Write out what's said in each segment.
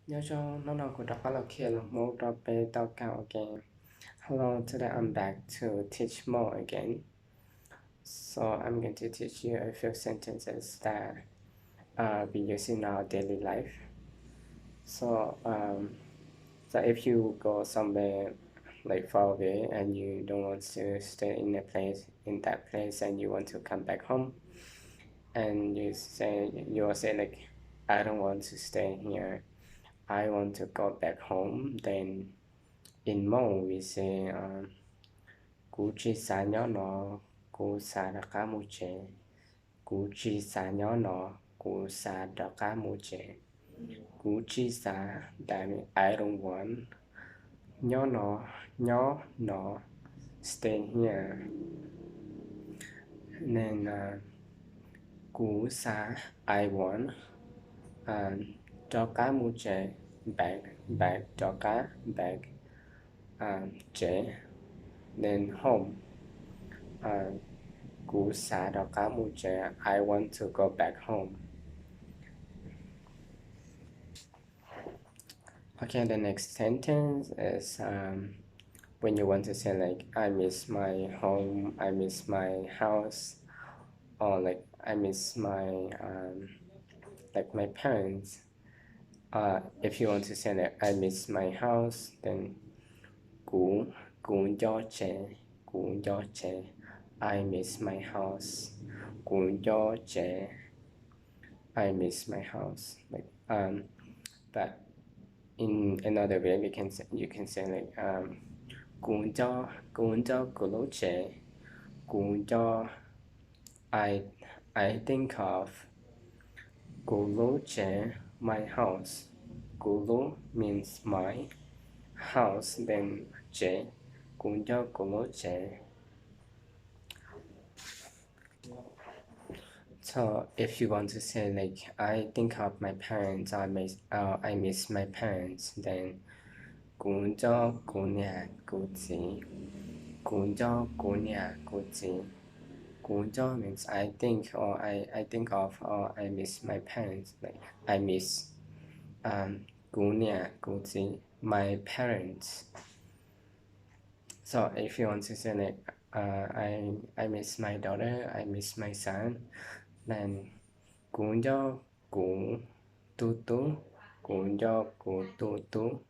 Nyob zoo, hnub no kuv rov qab los qhia lus Hmoob rau peb tau kawm ua ke. Hello, today I'm back to teach Hmong again. So I'm going to teach you a few sentences that uh, we use in our daily life. So, um, so if you go somewhere like far away and you don't want to stay in a place, in that place, and you want to come back home, and you say, you will say like, I don't want to stay here. I want to go back home. Then in Hmong we say, um, kuv tsis xav nyob no, kuv xav rov qab mus tsev. Kuv tsis xav nyob no, kuv xav rov qab mus tsev. Kuv tsis xav, that means I don't want, nyob no, nyob no, stay here. Then uh, kuv xav, I want, uh, rov qab mus tsev, back, back, rov qab, back, uh, tsev. Then home, uh, kuv xav rov qab mus tsev, I want to go back home. Okay, the next sentence is um, when you want to say like, I miss my home, I miss my house, or like, I miss my, um, like my parents. Uh, if you want to say like, I miss my house, then kuv, kuv nco tsev, kuv nco tsev. I miss my house. Kuv nco tsev. I miss my house. Like, um, but in another way, we can say, you can say like, um, kuv nco, kuv nco kuv lub tsev. Kuv nco, I, I think of kuv lub tsev, my house. Kuv lub means my, house then tsev. Kuv nco kuv lub tsev. So if you want to say like, I think of my parents, or I miss, or I miss my parents, then kuv nco kuv niam kuv txiv. Kuv nco kuv niam kuv txiv. Kuv nco means I think, or I, I think of, or I miss my parents. Like I miss, um, kuv niam kuv txiv, my parents. So if you want to say like, uh, I, I miss my daughter, I miss my son, then kuv nco kuv tus tub, kuv nco kuv tus tub.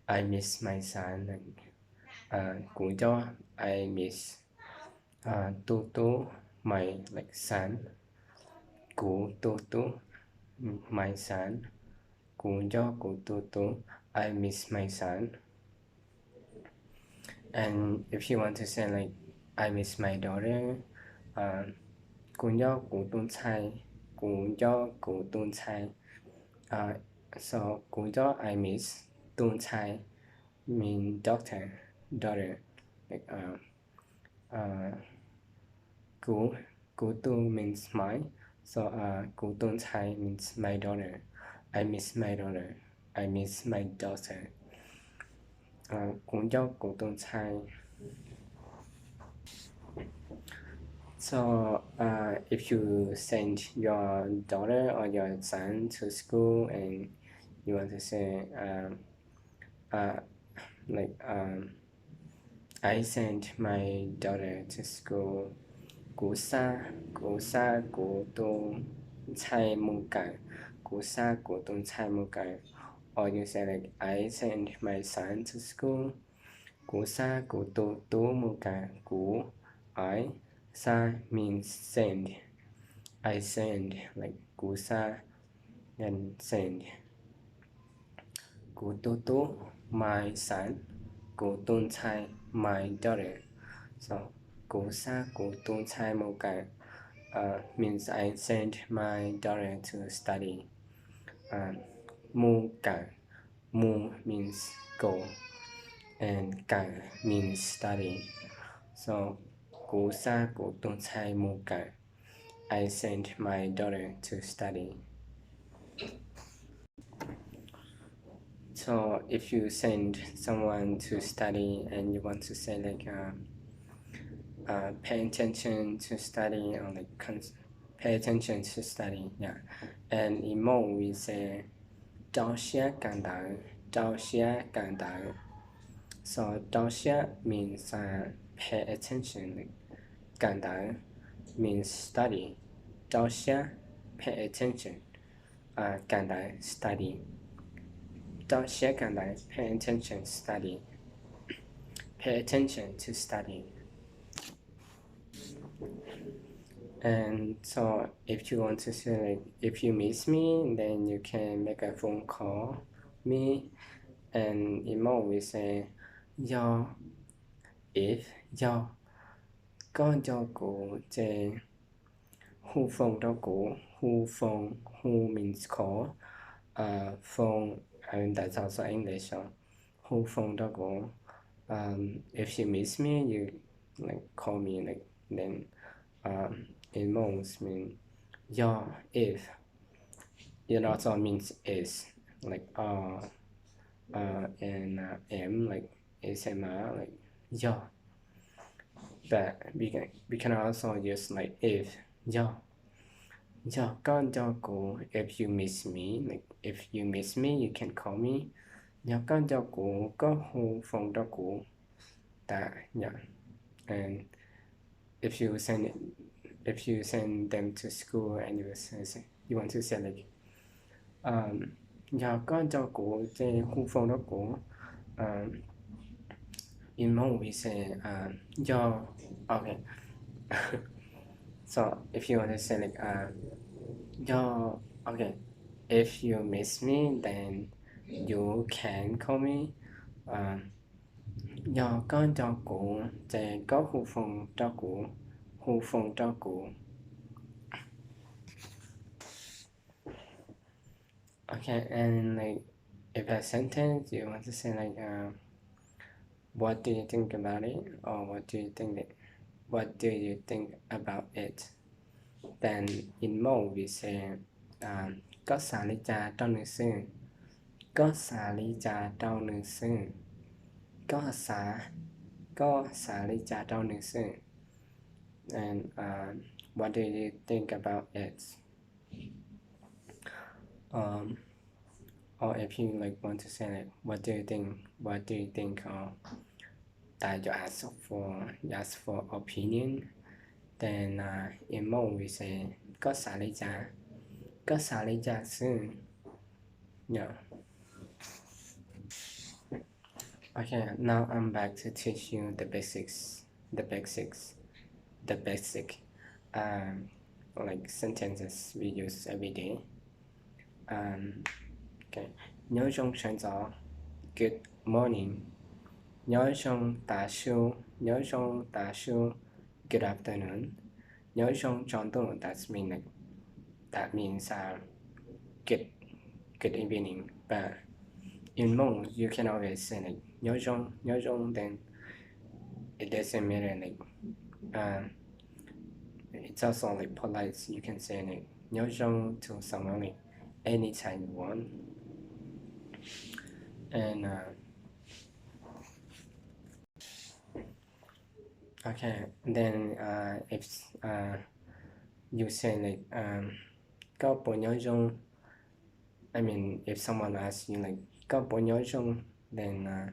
I miss my son. Uh, kuv nco, I miss, uh, tus tub, my like son. Kuv tus tub, my son. Kuv nco kuv tus tub. I miss my son. And if you want to say like, I miss my daughter, uh, kuv nco kuv tus ntxhais. Kuv nco kuv tus ntxhais. Uh, so kuv nco, I miss, tus ntxhais mean daughter, daughter. Like, uh, uh, kuv, kuv tus means my. So uh, kuv tus ntxhais means my daughter. I miss my daughter. I miss my daughter. Uh, kuv nco kuv tus ntxhais. So uh, if you send your daughter or your son to school and you want to say, um, uh, like, um, I send my daughter to school. Kuv xa, kuv xa kuv tus ntxhais mus kawm. Kuv xa kuv tus ntxhais mus kawm. Or you say like, I send my son to school. Kuv xa kuv tus tub mus kawm. Kuv, I, xa means send. I send, like, kuv xa, then send. Kuv tus tub, my son. Kuv tus ntxhais, my daughter. So kuv xa kuv tus ntxhais mus kawm, uh, means I send my daughter to study. Uh, mus kawm, mus means go, and kawm means study. So kuv xa kuv tus ntxhais mus kawm. I send my daughter to study. So if you send someone to study and you want to say like, uh, uh, pay attention to study, or like cons- pay attention to study, yeah. And in Hmong we say, Rau siab kawm ntawv, rau siab kawm ntawv. So rau siab means uh, pay attention. Kawm ntawv means study. Rau siab, pay attention. Uh, kawm ntawv, study. Rau siab kawm ntawv, pay attention, study. Pay attention to study. And so if you want to say like if you miss me, then you can make a phone call me. And in Hmong we say, yog, if, yog koj nco kuv ces hu phone rau kuv. Hu phone, hu means call, uh, phone, uh, that's also English. So hu phone rau kuv. Um, if you miss me, you like call me like then. Um, in Hmong means yog, if. It also means is, like uh, uh, and uh, am, like is, am, are, like yog. But we can, we can also use like if, yog. Yog koj nco kuv, if you miss me, like if you miss me, you can call me. Yog koj nco kuv, koj hu phone rau kuv. That, yeah. And if you send it, if you send them to school and you say, you want to say like, um, yog koj nco kuv ces hu phone rau kuv. Um, in Hmong we say, um, yog, okay. So if you want to say like, uh, yog, okay, if you miss me, then you can call me. Um, yog koj nco kuv ces koj hu phone rau kuv, hu phone rau kuv. Okay, and like if a sentence you want to say like, uh, what do you think about it? Or what do you think it, what do you think about it? Then in Hmong we say, um, koj xav li cas rau nws xwb? Koj xav li cas rau nws xwb? Koj xav, koj xav li cas rau nws xwb? And um, what do you think about it? Um, or if you like want to say like, what do you think? What do you think? Or that you ask for, you ask for opinion. Then uh, in Hmong we say, koj xav li cas? Koj xav li cas xwb? Yeah. Okay, now I'm back to teach you the basics, the basics, the basic, um, like sentences we use every day. Um, okay. Nyob zoo sawv ntxov, good morning. Nyob zoo tav su, nyob zoo tav su, good afternoon. Nyob zoo tsaus ntuj, that's mean like, that means uh, good, good evening. But in Hmong you can always say like nyob zoo, nyob zoo, then it doesn't matter like, um, it's also like polite. You can say like nyob zoo to someone like anytime you want. And uh, okay, then uh, if uh, you say like um, koj puas nyob zoo? I mean, if someone asks you like koj puas nyob zoo, then uh,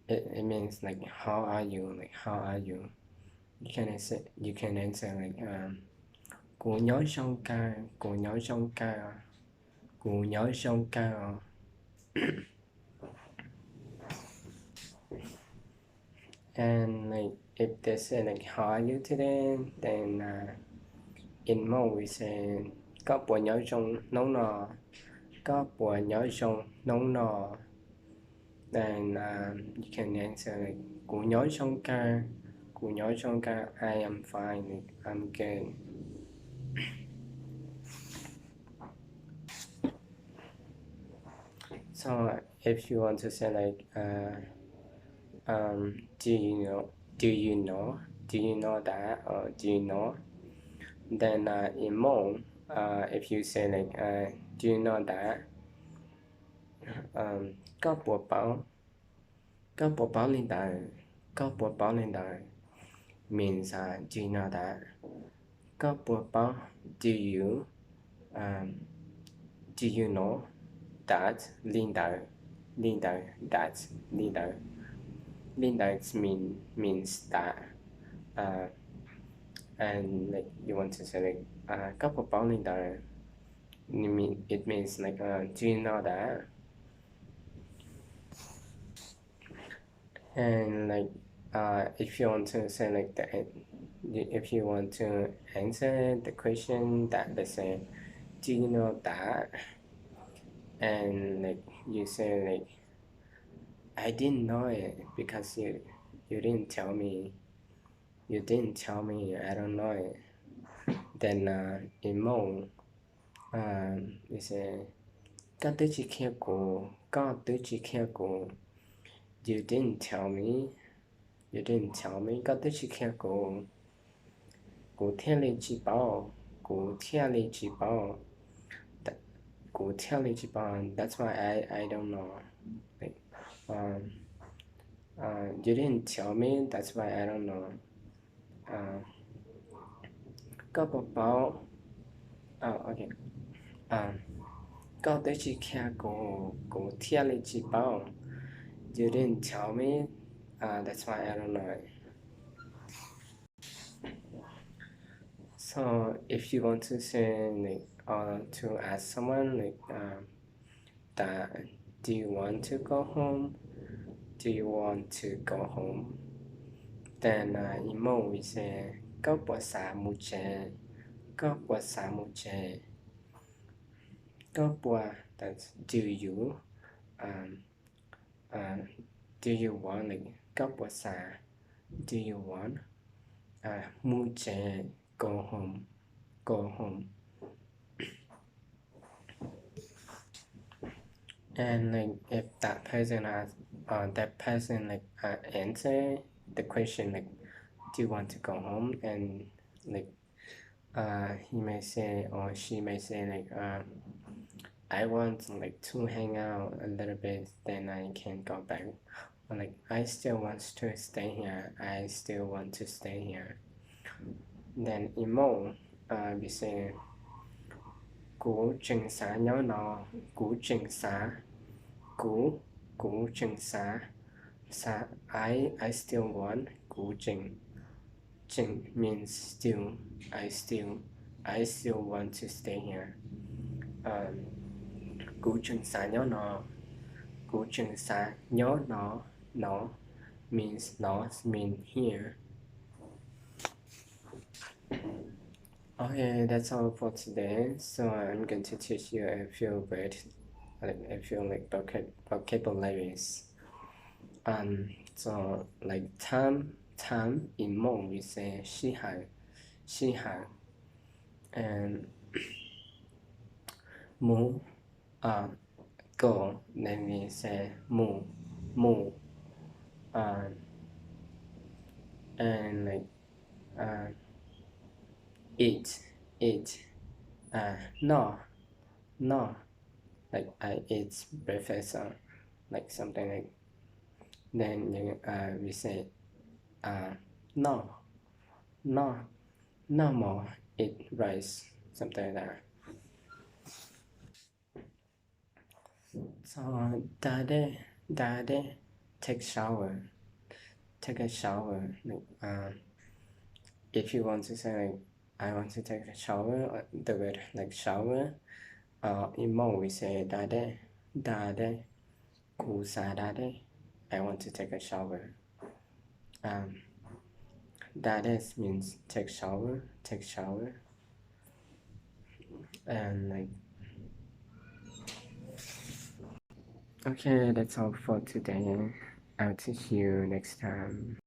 it, it means like how are you, like how are you? You can answer, you can answer like um, kuv nyob zoo kawg, kuv nyob zoo kawg, kuv nyob zoo kawg. And like if they say like how are you today, then uh, in Hmong we say koj puas nyob zoo hnub no? Koj puas nyob zoo hnub no? Then um, you can answer like kuv nyob zoo kawg, kuv nyob zoo kawg, I am fine, like, I'm good. So if you want to say like uh, um, do you know, do you know, do you know that, or do you know? Then uh, in Hmong, uh, if you say like uh, do you know that, um, koj puas paub, koj puas paub li ntawd? Koj puas paub li ntawd means uh, do you know that? Koj puas paub, do you, um, do you know? that, li ntawd, li ntawd, that, li ntawd. Li ntawd mean, means that. Uh, and like you want to say like, uh, koj puas paub li ntawd? It mean, it means like, uh, do you know that? And like, uh, if you want to say like that, if you want to answer the question that they say, do you know that? And like you say like, I didn't know it because you you didn't tell me. You didn't tell me. I don't know it. Then uh, imo, uh, you say, koj twb tsis qhia kuv, koj twb tsis qhia kuv. You didn't tell me. You didn't tell me. Koj twb tsis qhia kuv, kuv thiaj li tsis paub. Kuv thiaj li tsis paub. Kuv thiaj li tsis paub. That's why I I don't know. Like, um, uh, you didn't tell me. That's why I don't know. Uh, koj puas paub? Uh, okay. Um, koj twb tsis qhia kuv, kuv thiaj li tsis paub. You didn't tell me. Uh, that's why I don't know. So if you want to say like, or to ask someone like, um, that, do you want to go home? Do you want to go home? Then uh, imo will say, koj puas xav mus tsev? Koj puas xav mus tsev? Koj puas, that's do you, um, uh, do you want, like, koj puas xav, do you want, uh, mus tsev, go home, go home. And like if that person has, uh, that person like uh, answer the question like, do you want to go home? And like uh, he may say or she may say like, uh, I want like to hang out a little bit, then I can go back. Or like, I still want to stay here. I still want to stay here. Then imo, uh, we say, kuv tseem xav nyob no. Kuv tseem xav. Kuv, kuv tseem xav. Xav, I I still want. Kuv tseem, tseem means still. I still, I still want to stay here. Um, kuv tseem xav nyob no. Kuv tseem xav nyob no. No means no, mean here. Okay, that's all for today. So I'm going to teach you a few words, like a few like vocab vocabularies. Um, so like time, time in Hmong we say sij hawm, sij hawm, and mus, uh, go, then we say mus, mus, uh, and like uh, eat, eat, uh, noj, noj, like I eat breakfast or like something like. Then you, uh, we say, uh, noj, noj, noj mov, eat rice, something like that. So da dej, da dej, take shower, take a shower. Like, uh, if you want to say like, I want to take a shower, uh, the word like shower, uh, in Hmong we say da dej, da dej, kuv xav da dej, I want to take a shower. Um, da dej means take shower, take shower. And like, okay, that's all for today. I'll see you next time.